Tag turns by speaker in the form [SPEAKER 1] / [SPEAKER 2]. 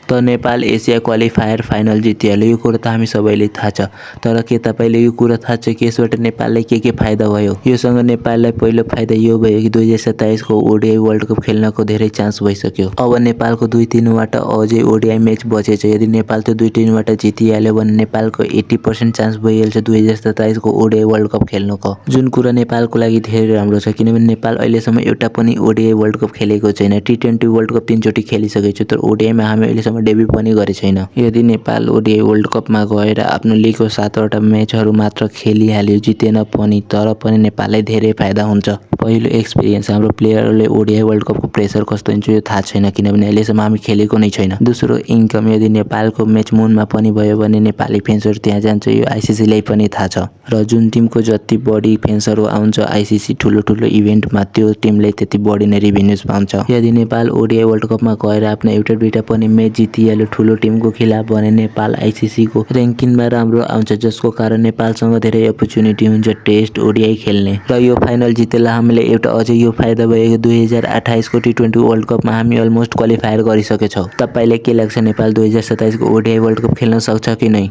[SPEAKER 1] त Nepal Asia qualifier final जितिहाल्यो। यो कुरा त हामी सबैले थाहा छ। तर के तपाईले यो कुरा थाहा छ कि यसबाट नेपाललाई के फाइदा भयो? योसँग नेपाललाई पहिलो फाइदा यो भयो कि 2027 को ओडीआई वर्ल्ड कप खेल्नको धेरै चान्स भइसक्यो। अब नेपालको 2-3 वटा अझै ओडीआई म्याच बचेछ। यदि नेपाल त्यो 2-3 वटा जितिहाल्यो भने नेपालको 80% चान्स भइहाल्छ 2027 को ओडीआई वर्ल्ड कप खेल्नको। जुन कुरा नेपालको लागि धेरै राम्रो छ, किनभने नेपाल अहिलेसम्म एउटा पनि ओडीआई वर्ल्ड कप खेलेको छैन। टी20 वर्ल्ड कप 3 चोटि खेलिसकेको छ, तर ओडीआईमा हामी अहिलेसम्म डेब्यु पनि गरे छैन। यदि नेपाल ओडीआई वर्ल्ड कपमा गएर आफ्नो लिगको 7 वटा म्याचहरू मात्र खेलिहाल्यो, जितेन पनि, तर पनि नेपाललाई धेरै फाइदा हुन्छ। पहिलो एक्सपिरियन्स, हाम्रो प्लेयरहरूले ओडीआई वर्ल्ड कपको प्रेसर कस्तो हुन्छ यो थाहा छैन, किनभने अहिलेसम्म हामी खेलेको नै छैन। दोस्रो, इन्कम। यदि नेपालको म्याच मुनमा पनि भयो भने नेपाली फ्यान्सहरू त्यहाँ जान्छ, यो आईसीसीलाई पनि थाहा छ। र जुन टिमको जति बढी फ्यान्सहरू आउँछ आईसीसी ठुलो इभेन्टमा, त्यो टिमले त्यति बढी नै रेभेन्युज पाउँछ। यदि नेपाल ओडीआई वर्ल्ड कपमा गएर आफ्नो एउटा दुईटा पनि म्याच जितिहाल्यो ठुलो टिमको खिलाफ भने नेपाल आईसीसीको र्याङ्किङमा राम्रो आउँछ, जसको कारण नेपालसँग धेरै अपर्च्युनिटी हुन्छ टेस्ट ओडीआई खेल्ने। र यो फाइनल जितेला हामीलाई एउटा अझै यो फाइदा भयो कि 2028 को टी20 वर्ल्ड कपमा हामी अलमोस्ट क्वालिफायर गरिसकेछौँ। तपाईलाई के लाग्छ नेपाल 2027 को ओडीआई वर्ल्ड कप खेल्न सक्छ कि नै?